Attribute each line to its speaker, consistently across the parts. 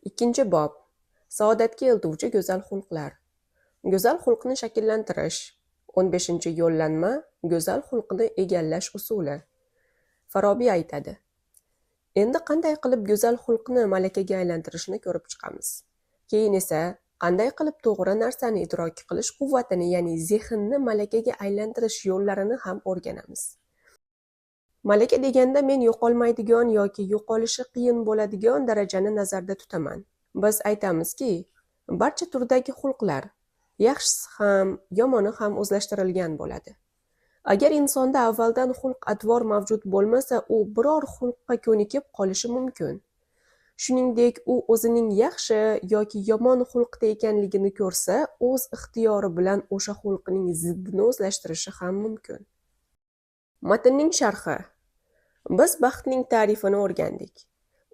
Speaker 1: Ikkinchi bob. Saodatga eltuvchi go'zal xulqlar. Go'zal xulqni shakllantirish. 15-yo'llanma. Go'zal xulqni egallash usuli. Farobiy aytadi: Endi qanday qilib go'zal xulqni malakaga aylantirishni ko'rib chiqamiz. Keyin esa qanday qilib to'g'ri narsani idrok qilish quvvatini, ya'ni zehnni malakaga aylantirish yo'llarini ham o'rganamiz. Malaka deganda men yo'qolmaydigan yoki yo'qolishi qiyin bo'ladigan darajani nazarda tutaman. Biz aytamizki, barcha turdagi xulqlar, yaxshisi ham, yomoni ham o'zlashtirilgan bo'ladi. Agar insonda avvaldan xulq-atvor mavjud bo'lmasa, u biror xulqqa ko'nikib qolishi mumkin. Shuningdek, u o'zining yaxshi yoki yomon xulqda ekanligini ko'rsa, o'z ixtiyori bilan o'sha xulqning ziddini o'zlashtirishi ham mumkin. Matnning sharhi. Biz baxtning ta'rifini o'rgandik.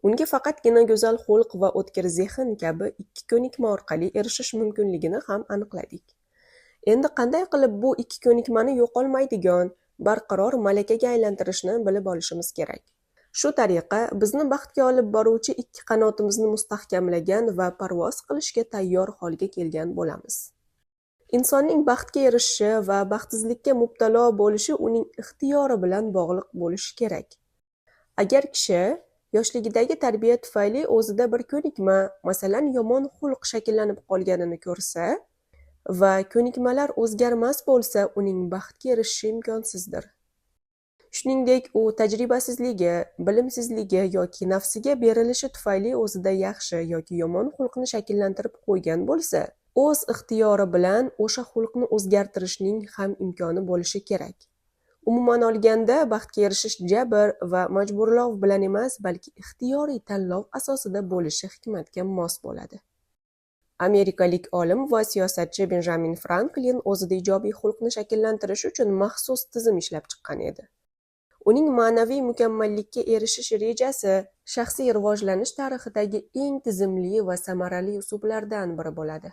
Speaker 1: Unga faqatgina go'zal xulq va o'tkir zehn kabi ikki ko'nikma orqali erishish mumkinligini ham aniqladik. Endi qanday qilib bu ikki ko'nikmani yo'qolmaydigan, barqaror malakaga aylantirishni bilib olishimiz kerak. Shu tariqa bizni baxtga olib boruvchi ikki qanotimizni mustahkamlagan va parvoz qilishga tayyor holga kelgan bo'lamiz. Insonning baxtga erishishi va baxtsizlikka mubtalo bo'lishi uning ixtiyori bilan bog'liq bo'lishi kerak. Agar kishi yoshligidagi tarbiya tufayli o'zida bir ko'nikma, masalan, yomon xulq shakllanib qolganini ko'rsa va ko'nikmalar o'zgarmas bo'lsa, uning baxtga erishishi imkonsizdir. Shuningdek, u tajribasizligi, bilimsizligi yoki nafsiga berilishi tufayli o'zida yaxshi yoki yomon xulqni shakllantirib qo'ygan bo'lsa, o'z ixtiyori bilan o'sha xulqni o'zgartirishning ham imkoni bo'lishi kerak. Umuman olganda, baxtga erishish jabr va majburlov bilan emas, balki ixtiyoriy tanlov asosida bo'lishi hikmatga mos bo'ladi. Amerikalik olim va siyosatchi Benjamin Franklin o'zida ijobiy xulqni shakllantirish uchun maxsus tizim ishlab chiqqan edi. Uning ma'naviy mukammallikka erishish rejasi shaxsiy rivojlanish tarixidagi eng tizimli va samarali uslublardan biri bo'ladi.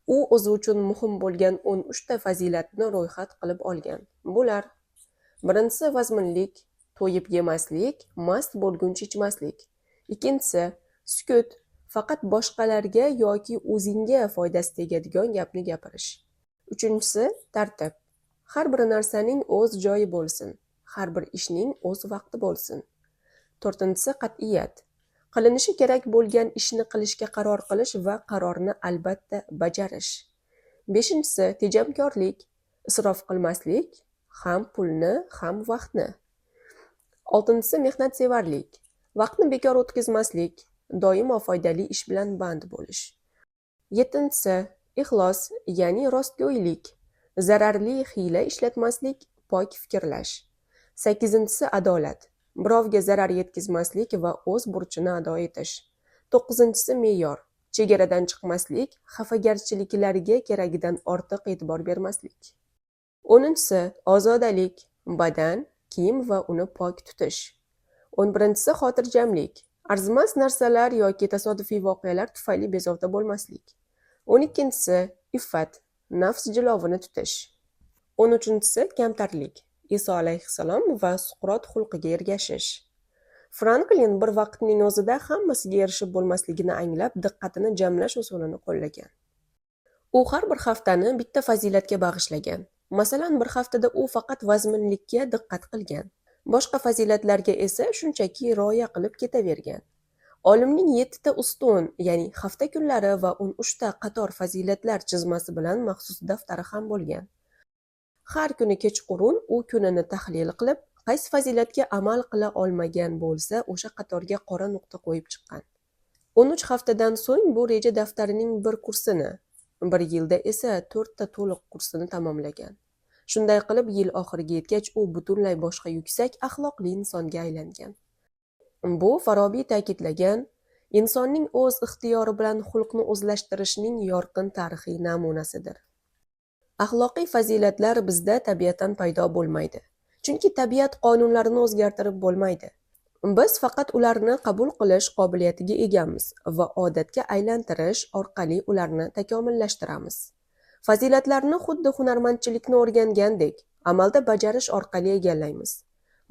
Speaker 1: U o'zi uchun muhim bo'lgan 13 ta fazilatni ro'yxat qilib olgan. Bular: birinchisi vazminlik, to'yib yemaslik, mast bo'lguncha ichmaslik. Ikkinchisi sukut, faqat boshqalarga yoki o'zingga foydasi tegadigan gapni gapirish. Uchinchisi tartib. Har bir narsaning o'z joyi bo'lsin, har bir ishning o'z vaqti bo'lsin. To'rtinchisi qat'iyat. Qilinishi kerak bo'lgan ishni qilishga qaror qilish va qarorni albatta bajarish. Beshinchisi tejamkorlik, isrof qilmaslik, ham pulni, ham vaqtni. Oltinchisi mehnatsevarlik, vaqtni bekor o'tkazmaslik, doimo foydali ish bilan band bo'lish. Yettinchisi ixlos, ya'ni rostgo'ylik, zararli hiyla ishlatmaslik, pok fikrlash. Sakkizinchisi adolat, birovga zarar yetkazmaslik va o'z burchini ado etish. To'qqizinchisi me'yor, chegaradan chiqmaslik, xafagarchiliklarga keragidan ortiq e'tibor bermaslik. 10-inchisi ozodalik, badan, kiyim va uni pok tutish. 11-inchisi xotirjamlik, arzimas narsalar yoki tasodifiy voqealar tufayli bezovta bo'lmaslik. 12-inchisi iffat, nafs jilovini tutish. 13-inchisi kamtarlik, Iso alayhissalom va Suqrot xulqiga ergashish. Franklin bir vaqtning o'zida hammasiga erishib bo'lmasligini anglab, diqqatini jamlash usulini qo'llagan. U har bir haftani bitta fazilatga bag'ishlagan. Masalan, bir haftada u faqat vazminlikka diqqat qilgan. Boshqa fazilatlarga esa shunchaki rioya qilib ketavergan. Olimning 7 ta ustun, ya'ni hafta kunlari va 13 ta qator fazilatlar chizmasi bilan maxsus daftari ham bo'lgan. Har kuni kechqurun u kunini tahlil qilib, qaysi fazilatga amal qila olmagan bo'lsa, o'sha qatorga qora nuqta qo'yib chiqqan. 13 haftadan so'ng bu reja daftarining bir kursini, bir yilda esa 4 ta to'liq kursini tamomlagan. Shunday qilib, yil oxiriga yetgach, u butunlay boshqa yuksak axloqli insonga aylangan. Bu Farobiy ta'kidlagan insonning o'z ixtiyori bilan xulqni o'zlashtirishning yorqin tarixiy namunasidir. Axloqiy fazilatlar bizda tabiatan paydo bo'lmaydi. Chunki tabiat qonunlarini o'zgartirib bo'lmaydi. Biz faqat ularni qabul qilish qobiliyatiga egamiz va odatga aylantirish orqali ularni takomillashtiramiz. Fazilatlarni xuddi hunarmandchilikni o'rgangandek amalda bajarish orqali egallaymiz.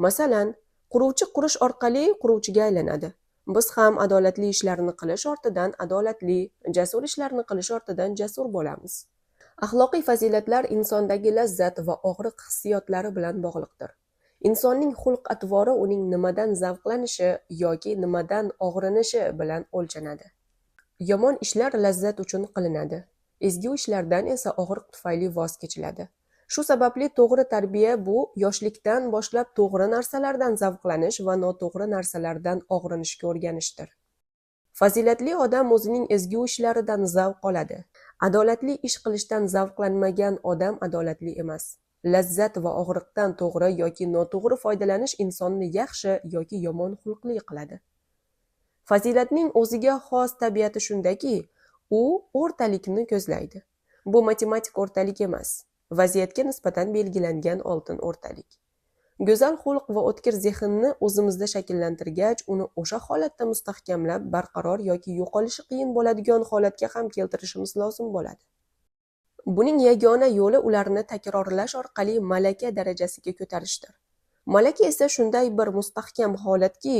Speaker 1: Masalan, quruvchi qurish orqali quruvchiga aylanadi. Biz ham adolatli ishlarni qilish ortidan adolatli, jasur ishlarni qilish ortidan jasur bo'lamiz. Axloqiy fazilatlar insondagi lazzat va og'riq hissiyotlari bilan bog'liqdir. Insonning xulq-atvori uning nimadan zavqlanishi yoki nimadan og'rinishi bilan o'lchanadi. Yomon ishlar lazzat uchun qilinadi. Ezgu ishlardan esa og'riq tufayli voz kechiladi. Shu sababli to'g'ri tarbiya bu yoshlikdan boshlab to'g'ri narsalardan zavqlanish va noto'g'ri narsalardan og'rinishga o'rganishdir. Fazilatli odam o'zining ezgu ishlaridan zavq oladi. Adolatli ish qilishdan zavqlanmagan odam adolatli emas. Lazzat va og'riqdan to'g'ri yoki noto'g'ri foydalanish insonni yaxshi yoki yomon xulqli qiladi. Fazilatning o'ziga xos tabiati shundaki, u o'rtalikni ko'zlaydi. Bu matematik o'rtalik emas, vaziyatga nisbatan belgilangan oltin o'rtalik. Go'zal xulq va o'tkir zehnni o'zimizda shakllantirgach, uni o'sha holatda mustahkamlab, barqaror yoki yo'qolishi qiyin bo'ladigan holatga ham keltirishimiz lozim bo'ladi. Buning yagona yo'li ularni takrorlash orqali malaka darajasiga ko'tarishdir. Malaka esa shunday bir mustahkam holatki,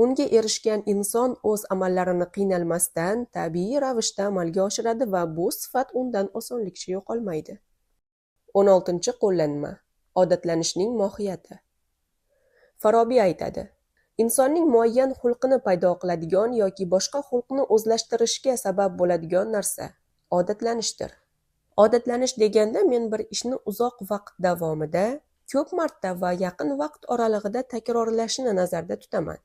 Speaker 1: unga erishgan inson o'z amallarini qiynalmasdan tabiiy ravishda amalga oshiradi va bu sifat undan osonlikcha yo'qolmaydi. 16-qo'llanma. Odatlanishning mohiyati. Farobiy aytadi: insonning muayyan xulqini paydo qiladigan yoki boshqa xulqni o'zlashtirishga sabab bo'ladigan narsa odatlanishdir. Odatlanish deganda men bir ishni uzoq vaqt davomida, ko'p marta va yaqin vaqt oralig'ida takrorlashni nazarda tutaman.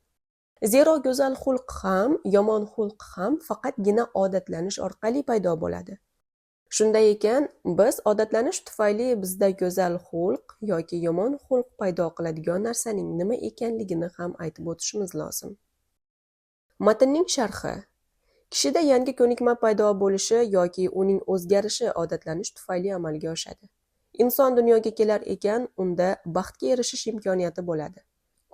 Speaker 1: Zero go'zal xulq ham, yomon xulq ham faqatgina odatlanish orqali paydo bo'ladi. Shunday ekan, biz odatlanish tufayli bizda go'zal xulq yoki yomon xulq paydo qiladigan narsaning nima ekanligini ham aytib o'tishimiz lozim. Matnning sharhi. Kishida yangi ko'nikma paydo bo'lishi yoki uning o'zgarishi odatlanish tufayli amalga oshadi. Inson dunyoga kelar ekan, unda baxtga erishish imkoniyati bo'ladi.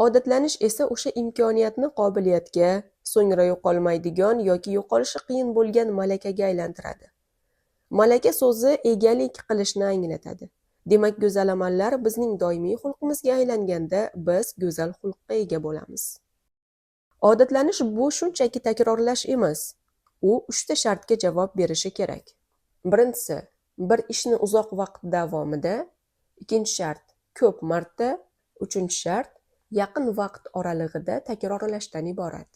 Speaker 1: Odatlanish esa o'sha imkoniyatni qobiliyatga, so'ngra yo'qolmaydigan yoki yo'qolishi qiyin bo'lgan malakaga aylantiradi. Malaka so'zi egalik qilishni anglatadi. Demak, go'zal amallar bizning doimiy xulqimizga aylanganda biz go'zal xulqqa ega bo'lamiz. Odatlanish bu shunchaki takrorlash emas. U 3 ta shartga javob berishi kerak. Birinchisi, bir ishni uzoq vaqt davomida, ikkinchi shart ko'p marta, uchinchi shart yaqin vaqt oralig'ida takrorlashdan iborat.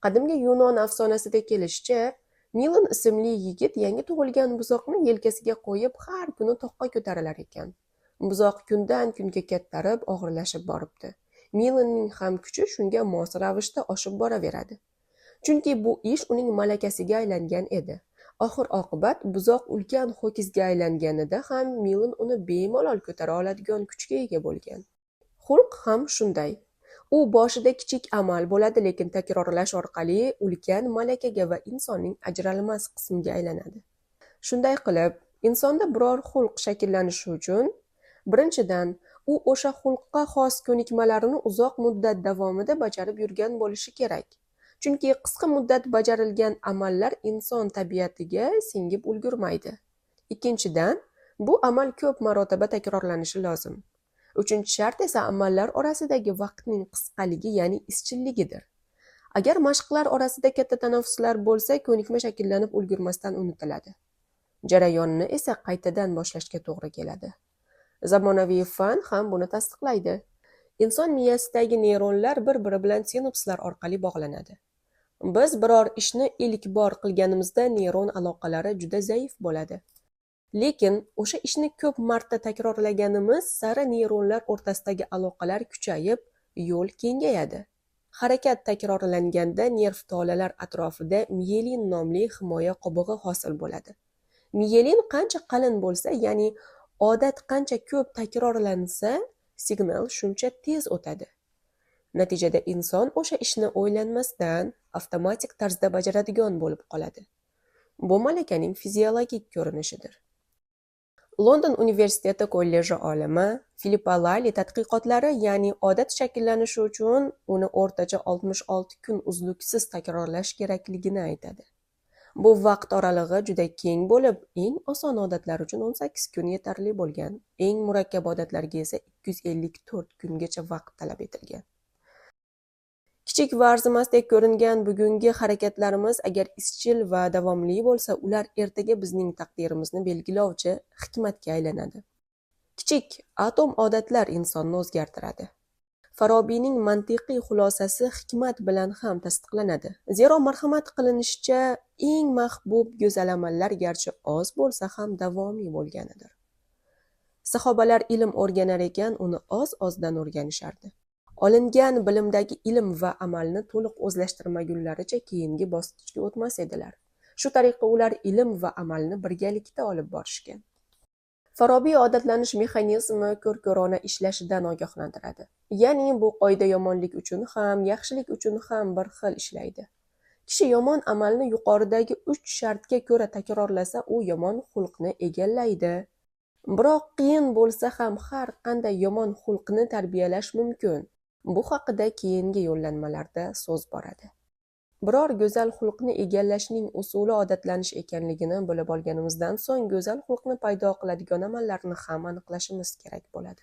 Speaker 1: Qadimgi Yunon afsonasida kelishicha, Milon ismli yigit yangi tug'ilgan buzoqni yelkasiga qo'yib har kuni toqqa ko'tarilar ekan. Buzoq kundan kunga kattarib, og'irlashib boribdi. Milonning ham kuchi shunga mos ravishda oshib boraveradi. Chunki bu ish uning malakasiga aylangan edi. Oxir oqibat buzoq ulkan ho'kizga aylanganida ham Milon uni bemalol ko'tara oladigan kuchga ega bo'lgan. Xulq ham shunday. U boshida kichik amal bo'ladi, lekin takrorlash orqali ulkan malakaga va insonning ajralmas qismiga aylanadi. Shunday qilib, insonda biror xulq shakllanishi uchun birinchidan u o'sha xulqqa xos ko'nikmalarni uzoq muddat davomida bajarib yurgan bo'lishi kerak. Chunki qisqa muddat bajarilgan amallar inson tabiatiga singib ulgurmaydi. Ikkinchidan, bu amal ko'p marotaba takrorlanishi lozim. Uchinchi shart esa amallar orasidagi vaqtning qisqaligi, ya'ni izchilligidir. Agar mashqlar orasida katta tanaffuslar bo'lsa, ko'nikma shakllanib ulgurmasdan unutiladi. Jarayonni esa qaytadan boshlashga to'g'ri keladi. Zamonaviy fan ham buni tasdiqlaydi. Inson miyasidagi neyronlar bir-biri bilan sinapslar orqali bog'lanadi. Biz biror ishni ilk bor qilganimizda neyron aloqalari juda zaif bo'ladi. Lekin o'sha ishni ko'p marta takrorlaganimiz sari neyronlar o'rtasidagi aloqalar kuchayib, yo'l kengayadi. Harakat takrorlanganda nerv tolalar atrofida miyelin nomli himoya qobig'i hosil bo'ladi. Miyelin qancha qalin bo'lsa, ya'ni odat qancha ko'p takrorlansa, signal shuncha tez o'tadi. Natijada inson o'sha ishni o'ylanmasdan avtomatik tarzda bajaradigan bo'lib qoladi. Bu malakaning fiziologik ko'rinishidir. London universiteti kolleji olimi Filipa Lali tadqiqotlari, ya'ni odat shakllanishi uchun uni o'rtacha 66 kun uzluksiz takrorlash kerakligini aytadi. Bu vaqt oralig'i juda keng bo'lib, eng oson odatlar uchun 18 kun yetarli bo'lgan, eng murakkab odatlarga esa 254 kungacha vaqt talab etilgan. Kichik va arzimasdek ko'ringan bugungi harakatlarimiz agar izchil va davomli bo'lsa, ular ertaga bizning taqdirimizni belgilovchi hikmatga aylanadi. Kichik atom odatlar insonni o'zgartiradi. Farobiyning mantiqiy xulosasi hikmat bilan ham tasdiqlanadi. Zero marhamat qilinishicha, eng mahbub go'zal amallar garchi oz bo'lsa ham davomiy bo'lganidir. Sahobalar ilm o'rganar ekan, uni oz-ozdan o'rganishardi. Olingan bilimdagi ilm va amalni to'liq o'zlashtirmagunlaricha keyingi bosqichga o'tmas edilar. Shu tariqa ular ilm va amalni birgalikda olib borishgan. Farobiy odatlanish mexanizmi ko'r-ko'rona ishlashidan ogohlantiradi. Ya'ni bu qoida yomonlik uchun ham, yaxshilik uchun ham bir xil ishlaydi. Kishi yomon amalni yuqoridagi 3 shartga ko'ra takrorlasa, u yomon xulqni egallaydi. Biroq qiyin bo'lsa ham har qanday yomon xulqni tarbiyalash mumkin. Bu haqida keyingi yo'llanmalarda so'z boradi. Biror go'zal xulqni egallashning usuli odatlanish ekanligini bilib olganimizdan so'ng go'zal xulqni paydo qiladigan amallarni ham aniqlashimiz kerak bo'ladi.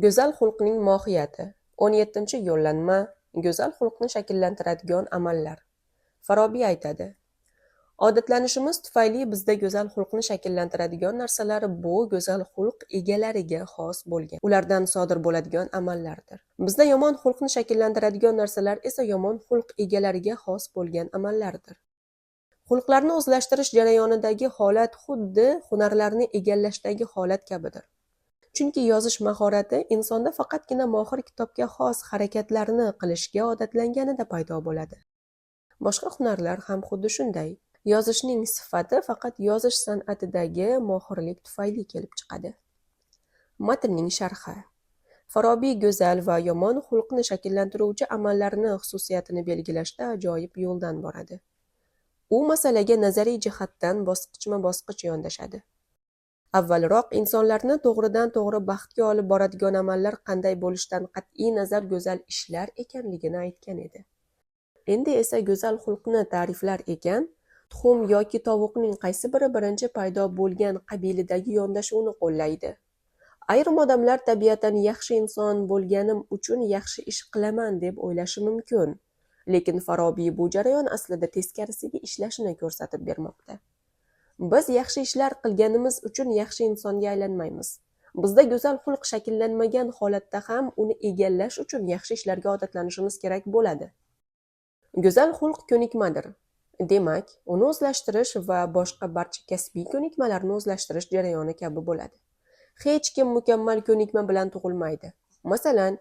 Speaker 1: Go'zal xulqning mohiyati. 17-yo'llanma. Go'zal xulqni shakllantiradigan amallar. Farobiy aytadi: odatlanishimiz tufayli bizda go'zal xulqni shakllantiradigan narsalar bu go'zal xulq egalariga xos bo'lgan, ulardan sodir bo'ladigan amallardir. Bizda yomon xulqni shakllantiradigan narsalar esa yomon xulq egalariga xos bo'lgan amallardir. Xulqlarni o'zlashtirish jarayonidagi holat xuddi hunarlarni egallashdagi holat kabidir. Chunki yozish mahorati insonda faqatgina mohir kitobga xos harakatlarni qilishga odatlanganida paydo bo'ladi. Boshqa hunarlar ham xuddi shunday. Yozishning sifati faqat yozish san'atidagi mohirlik tufayli kelib chiqadi. Matnning sharhi. Farobiy go'zal va yomon xulqni shakllantiruvchi amallarni xususiyatini belgilashda ajoyib yo'ldan boradi. U masalaga nazariy jihatdan bosqichma-bosqich yondashadi. Avvalroq insonlarni to'g'ridan-to'g'ri baxtga olib boradigan amallar qanday bo'lishidan qat'iy nazar go'zal ishlar ekanligini aytgan edi. Endi esa go'zal xulqni ta'riflar ekan, tuxum yoki tovuqning qaysi biri birinchi paydo bo'lgan qabilidagi yondashuvni qo'llaydi. Ayrim odamlar tabiatan yaxshi inson bo'lganim uchun yaxshi ish qilaman deb o'ylashi mumkin. Lekin Farobiy bu jarayon aslida teskarisiga ishlashini ko'rsatib bermoqda. Biz yaxshi ishlar qilganimiz uchun yaxshi insonga aylanmaymiz. Bizda go'zal xulq shakllanmagan holatda ham uni egallash uchun yaxshi ishlarga odatlanishimiz kerak bo'ladi. Go'zal xulq ko'nikmadir. Demak, uni o'zlashtirish va boshqa barcha kasbiy ko'nikmalarni o'zlashtirish jarayoni kabi bo'ladi. Hech kim mukammal ko'nikma bilan tug'ilmaydi. Masalan,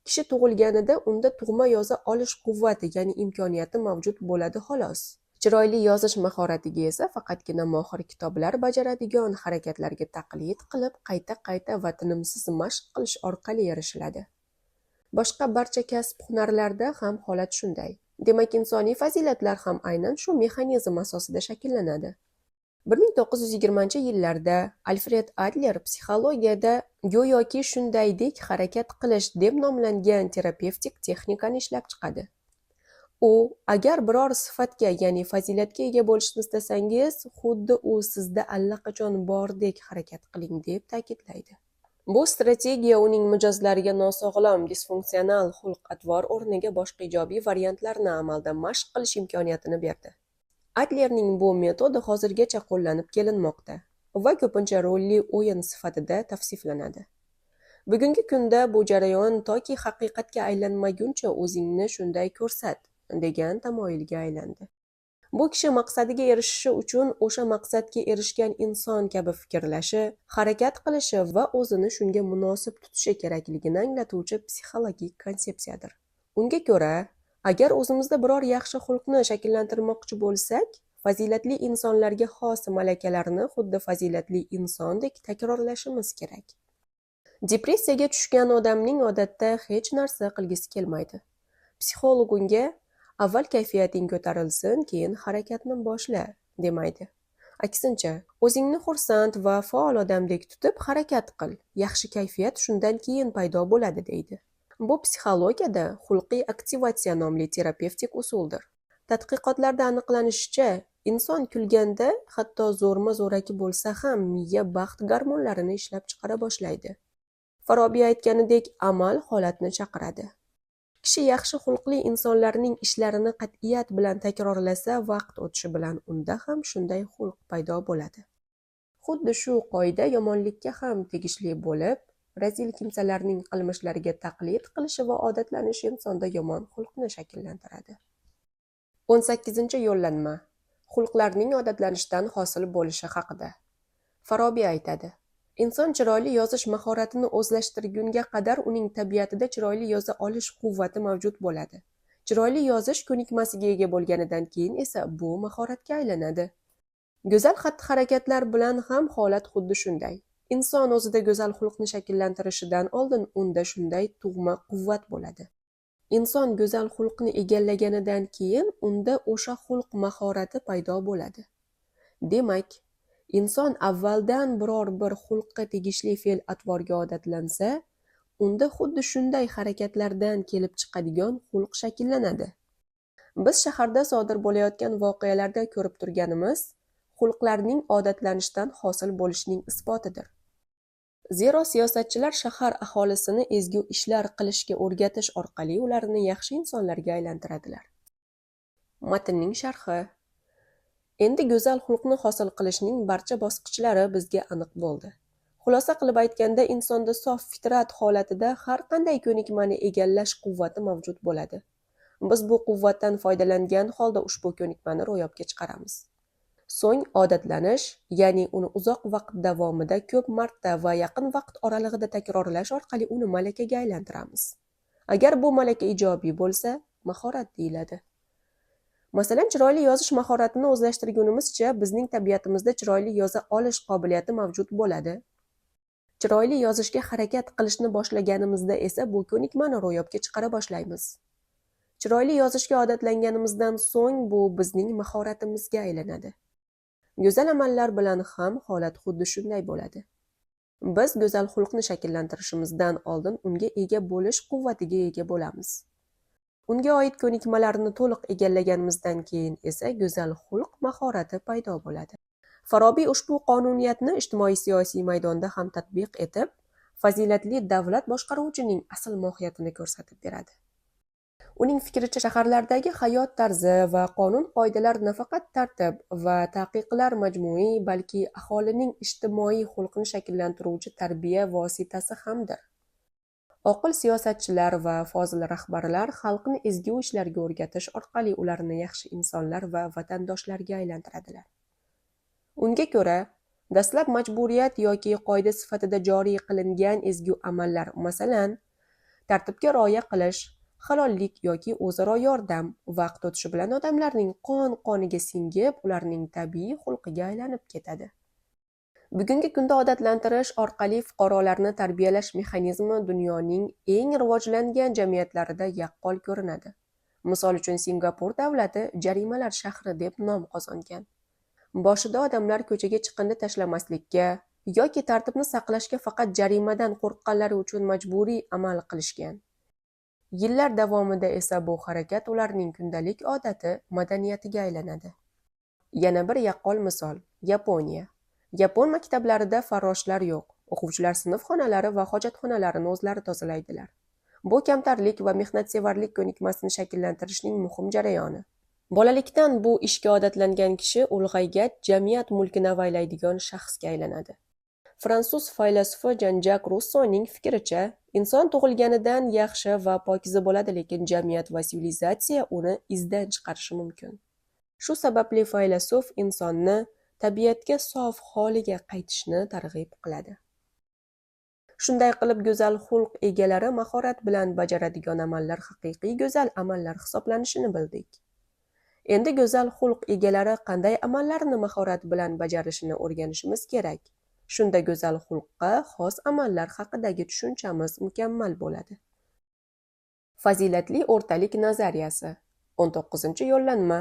Speaker 1: kishi tug'ilganida unda tug'ma yoza olish quvvati, ya'ni imkoniyati mavjud bo'ladi xolos. Chiroyli yozish mahoratiga esa faqatgina mohir kitoblar bajaradigan harakatlarga taqlid qilib, qayta-qayta va tinimsiz mashq qilish orqali erishiladi. Boshqa barcha kasb-hunarlarda ham holat shunday. Demak, insoniy fazilatlar ham aynan shu mexanizm asosida shakllanadi. 1920-yillarda Alfred Adler psixologiyada go'yoki shundaydek harakat qilish deb nomlangan terapevtik texnikani ishlab chiqadi. U agar biror sifatga, ya'ni fazilatga ega bo'lishni istasangiz, xuddi u sizda allaqachon bordek harakat qiling deb ta'kidlaydi. Bu strategiya uning mijozlariga nosog'lom, disfunksional xulq-atvor o'rniga boshqa ijobiy variantlarni amalda mashq qilish imkoniyatini berdi. Adlerning bu metodi hozirgacha qo'llanib kelinmoqda va ko'pincha rolli o'yin sifatida tavsiflanadi. Bugungi kunda bu jarayon toki haqiqatga aylanmaguncha o'zingni shunday ko'rsat degan tamoyilga aylandi. Bu kishi maqsadiga erishishi uchun o'sha maqsadga erishgan inson kabi fikrlashi, harakat qilishi va o'zini shunga munosib tutishi kerakligini anglatuvchi psixologik konsepsiyadir. Unga ko'ra, agar o'zimizda biror yaxshi xulqni shakllantirmoqchi bo'lsak, fazilatli insonlarga xos malakalarni xuddi fazilatli insondek takrorlashimiz kerak. Depressiyaga tushgan odamning odatda hech narsa qilgisi kelmaydi. Psixolog unga avval kayfiyating ko'tarilsin, keyin harakatni boshla demaydi. Aksincha, o'zingni xursand va faol odamdek tutib harakat qil, yaxshi kayfiyat shundan keyin paydo bo'ladi deydi. Bu psixologiyada xulqiy aktivatsiya nomli terapevtik usuldir. Tadqiqotlarda aniqlanishicha, inson kulganda, hatto zo'rma-zo'raki bo'lsa ham miya baxt gormonlarini ishlab chiqara boshlaydi. Farobiy aytganidek, amal holatni chaqiradi. Kishi yaxshi xulqli insonlarning ishlarini qat'iyat bilan takrorlasa, vaqt o'tishi bilan unda ham shunday xulq paydo bo'ladi. Xuddi shu qoida yomonlikka ham tegishli bo'lib, razil kimsalarning qilmishlariga taqlid qilishi va odatlanishi insonda yomon xulqni shakllantiradi. 18-yo'llanma. Xulqlarning odatlanishdan hosil bo'lishi haqida. Farobiy aytadi: inson chiroyli yozish mahoratini o'zlashtirgunga qadar uning tabiatida chiroyli yoza olish quvvati mavjud bo'ladi. Chiroyli yozish ko'nikmasiga ega bo'lganidan keyin esa bu mahoratga aylanadi. Go'zal xatti-harakatlar bilan ham holat xuddi shunday. Inson o'zida go'zal xulqni shakllantirishidan oldin unda shunday tug'ma quvvat bo'ladi. Inson go'zal xulqni egallaganidan keyin unda o'sha xulq mahorati paydo bo'ladi. Demak, inson avvaldan biror bir xulqqa tegishli fe'l-atvorga odatlansa, unda xuddi shunday harakatlardan kelib chiqadigan xulq shakllanadi. Biz shaharda sodir bo'layotgan voqealarda ko'rib turganimiz xulqlarning odatlanishdan hosil bo'lishining isbotidir. Zero siyosatchilar shahar aholisini ezgu ishlar qilishga o'rgatish orqali ularni yaxshi insonlarga aylantiradilar. Matnning sharhi. Endi go'zal xulqni hosil qilishning barcha bosqichlari bizga aniq bo'ldi. Xulosa qilib aytganda, insonda sof fitrat holatida har qanday ko'nikmani egallash quvvati mavjud bo'ladi. Biz bu quvvatdan foydalangan holda ushbu ko'nikmani ro'yobga chiqaramiz. So'ng odatlanish, ya'ni uni uzoq vaqt davomida ko'p marta va yaqin vaqt oralig'ida takrorlash orqali uni malakaga aylantiramiz. Agar bu malaka ijobiy bo'lsa, mahorat deyiladi. Masalan, chiroyli yozish mahoratini o'zlashtirgunimizcha bizning tabiatimizda chiroyli yoza olish qobiliyati mavjud bo'ladi. Chiroyli yozishga harakat qilishni boshlaganimizda esa bu ko'nikmani ro'yobga chiqara boshlaymiz. Chiroyli yozishga odatlanganimizdan so'ng bu bizning mahoratimizga aylanadi. Go'zal amallar bilan ham holat xuddi shunday bo'ladi. Biz go'zal xulqni shakllantirishimizdan oldin unga ega bo'lish quvvatiga ega bo'lamiz. Unga oid ko'nikmalarni to'liq egallaganimizdan keyin esa go'zal xulq mahorati paydo bo'ladi. Farobiy ushbu qonuniyatni ijtimoiy-siyosiy maydonda ham tatbiq etib, fazilatli davlat boshqaruvchining asl mohiyatini ko'rsatib beradi. Uning fikricha, shaharlardagi hayot tarzi va qonun-qoidalar nafaqat tartib va taqiqlar majmui, balki aholining ijtimoiy xulqini shakllantiruvchi tarbiya vositasi hamdir. Oqil siyosatchilar va fozil rahbarlar xalqni ezgu ishlarga o'rgatish orqali ularni yaxshi insonlar va vatandoshlarga aylantiradilar. Unga ko'ra, dastlab majburiyat yoki qoida sifatida joriy qilingan ezgu amallar, masalan, tartibga rioya qilish, halollik yoki o'zaro yordam vaqt o'tishi bilan odamlarning qon-qoniga singib, ularning tabiiy xulqiga aylanib ketadi. Bugungi kunda odatlantirish orqali fuqarolarni tarbiyalash mexanizmi dunyoning eng rivojlangan jamiyatlarida yaqqol ko'rinadi. Misol uchun, Singapur davlati jarimalar shahri deb nom qozongan. Boshida odamlar ko'chaga chiqindi tashlamaslikka yoki tartibni saqlashga faqat jarimadan qo'rqqanlari uchun majburiy amal qilishgan. Yillar davomida esa bu harakat ularning kundalik odati, madaniyatiga aylanadi. Yana bir yaqqol misol – Yaponiya. Yapon maktablarida farroshlar yo'q. O'quvchilar sinf xonalari va hojatxonalarini o'zlari tozalaydilar. Bu kamtarlik va mehnatsevarlik ko'nikmasini shakllantirishning muhim jarayoni. Bolalikdan bu ishga odatlangan kishi ulg'aygach jamiyat mulkini avaylaydigan shaxsga aylanadi. Fransuz faylasufi Jan-Jak Russoning fikricha, inson tug'ilganidan yaxshi va pokiza bo'ladi, lekin jamiyat va sivilizatsiya uni izdan chiqarishi mumkin. Shu sababli faylasuf insonni tabiatga sof holiga qaytishni targ'ib qiladi. Shunday qilib, go'zal xulq egalari mahorat bilan bajaradigan amallar haqiqiy go'zal amallar hisoblanishini bildik. Endi go'zal xulq egalari qanday amallarni mahorat bilan bajarishini o'rganishimiz kerak. Shunda go'zal xulqqa xos amallar haqidagi tushunchamiz mukammal bo'ladi. Fazilatli o'rtalik nazariyasi. 19-yo'llanma.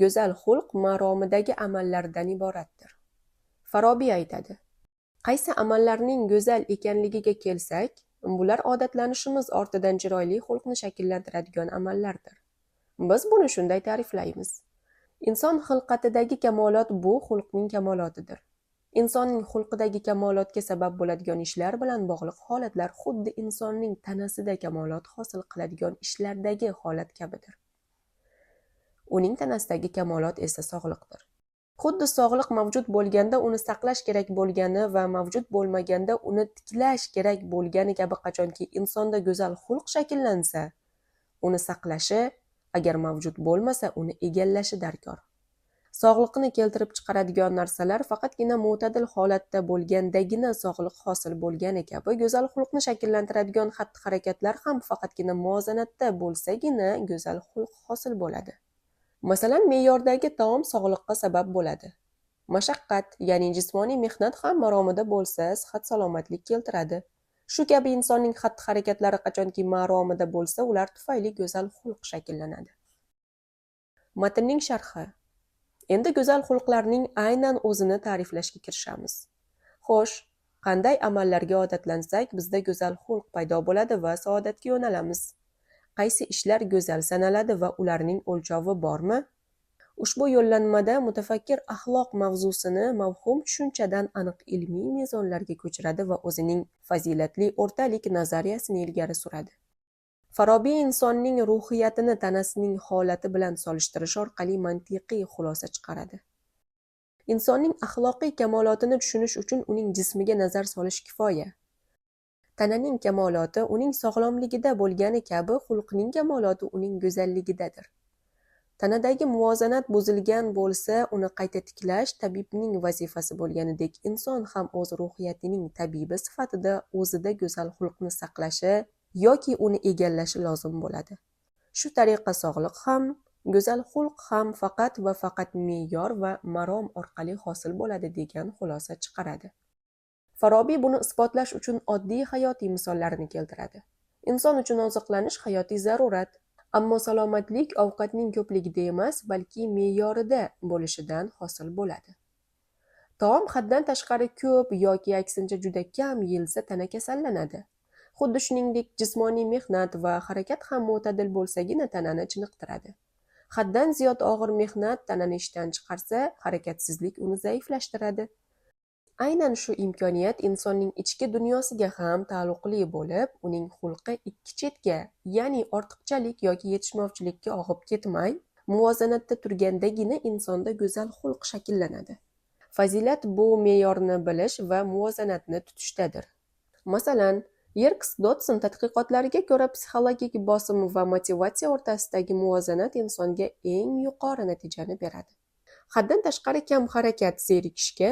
Speaker 1: Go'zal xulq maromidagi amallardan iboratdir. Farobiy aytadi: qaysi amallarning go'zal ekanligiga kelsak, bular odatlanishimiz ortidan chiroyli xulqni shakllantiradigan amallardir. Biz buni shunday ta'riflaymiz. Inson xilqatidagi kamolot bu xulqning kamolotidir. Insonning xulqidagi kamolotga sabab bo'ladigan ishlar bilan bog'liq holatlar xuddi insonning tanasida kamolot hosil qiladigan ishlardagi holat kabidir. Uning tanasidagi kamolot esa sog'liqdir. Xuddi sog'liq mavjud bo'lganda uni saqlash kerak bo'lgani va mavjud bo'lmaganda uni tiklash kerak bo'lgani kabi qachonki insonda go'zal xulq shakllansa, uni saqlashi, agar mavjud bo'lmasa uni egallashi darkor. Sog'liqni keltirib chiqaradigan narsalar faqatgina mo'tadil holatda bo'lgandagina sog'liq hosil bo'lgani kabi go'zal xulqni shakllantiradigan xatti-harakatlar ham faqatgina muvozanatda bo'lsagina go'zal xulq hosil bo'ladi. Masalan, me'yordagi taom sog'liqqa sabab bo'ladi. Mashaqqat, ya'ni jismoniy mehnat ham maromida bo'lsa, sihat salomatlik keltiradi. Shu kabi insonning xatti-harakatlari qachonki maromida bo'lsa, ular tufayli go'zal xulq shakllanadi. Matnning sharhi. Endi go'zal xulqlarning aynan o'zini ta'riflashga kirishamiz. Xo'sh, qanday amallarga odatlansak, bizda go'zal xulq paydo bo'ladi va saodatga yo'nalamiz? Qaysi ishlar go'zal sanaladi va ularning o'lchovi bormi? Ushbu yo'llanmada mutafakkir axloq mavzusini mavhum tushunchadan aniq ilmiy mezonlarga ko'chiradi va o'zining fazilatli o'rtalik nazariyasini ilgari suradi. Farobiy insonning ruhiyatini tanasining holati bilan solishtirish orqali mantiqiy xulosa chiqaradi. Insonning axloqiy kamolotini tushunish uchun uning jismiga nazar solish kifoya. Tananing kamoloti uning sog'lomligida bo'lgani kabi xulqning kamoloti uning go'zalligidadir. Tanadagi muvozanat buzilgan bo'lsa, uni qayta tiklash tabibning vazifasi bo'lganidek, inson ham o'z ruhiyatining tabibi sifatida o'zida go'zal xulqni saqlashi yoki uni egallashi lozim bo'ladi. Shu tariqa sog'liq ham, go'zal xulq ham faqat va faqat me'yor va marom orqali hosil bo'ladi degan xulosa chiqaradi. Farobiy buni isbotlash uchun oddiy hayotiy misollarni keltiradi. Inson uchun oziqlanish hayotiy zarurat, ammo salomatlik ovqatning ko'pligida emas, balki me'yorida bo'lishidan hosil bo'ladi. Taom haddan tashqari ko'p yoki aksincha juda kam yeyilsa tana kasallanadi. Xuddi shuningdek, jismoniy mehnat va harakat ham mo'tadil bo'lsagina tanani chiniqtiradi. Haddan ziyod og'ir mehnat tanani ishdan chiqarsa, harakatsizlik uni zaiflashtiradi. Aynan shu imkoniyat insonning ichki dunyosiga ham taalluqli bo'lib, uning xulqi ikki chetga, ya'ni ortiqchalik yoki yetishmovchilikka og'ib ketmay, muvozanatda turgandagina insonda go'zal xulq shakllanadi. Fazilat bu me'yorni bilish va muvozanatni tutishdadir. Masalan, Yerkes Dodson tadqiqotlariga ko'ra psixologik bosim va motivatsiya o'rtasidagi muvozanat insonga eng yuqori natijani beradi. Haddan tashqari kam harakat zerikishga,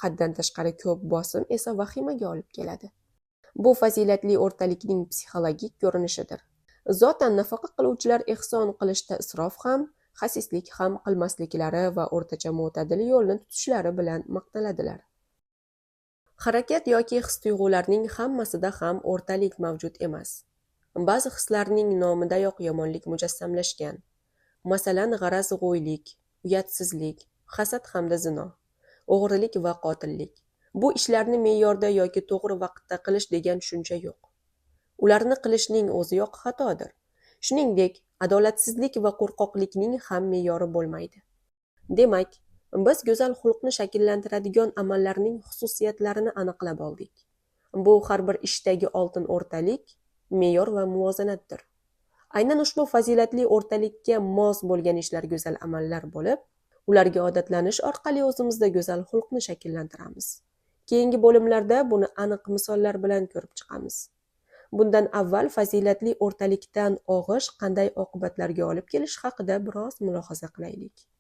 Speaker 1: haddan tashqari ko'p bosim esa vahimaga olib keladi. Bu fazilatli o'rtalikning psixologik ko'rinishidir. Zotan nafaqa qiluvchilar ehson qilishda isrof ham, xasislik ham qilmasliklari va o'rtacha mo'tadil yo'lni tutishlari bilan maqtaladilar. Harakat yoki his-tuyg'ularning hammasida ham o'rtalik mavjud emas. Ba'zi hislarning nomidayoq yomonlik mujassamlashgan. Masalan, g'arazg'o'ylik, uyatsizlik, hasad hamda zino, o'g'rilik va qotillik. Bu ishlarni me'yorda yoki to'g'ri vaqtda qilish degan tushuncha yo'q. Ularni qilishning o'ziyoq xatodir. Shuningdek, adolatsizlik va qo'rqoqlikning ham me'yori bo'lmaydi. Demak, biz go'zal xulqni shakllantiradigan amallarning xususiyatlarini aniqlab oldik. Bu har bir ishdagi oltin o'rtalik, me'yor va muvozanatdir. Aynan ushbu fazilatli o'rtalikka mos bo'lgan ishlar go'zal amallar bo'lib, ularga odatlanish orqali o'zimizda go'zal xulqni shakllantiramiz. Keyingi bo'limlarda buni aniq misollar bilan ko'rib chiqamiz. Bundan avval fazilatli o'rtalikdan og'ish qanday oqibatlarga olib kelishi haqida biroz mulohaza qilaylik.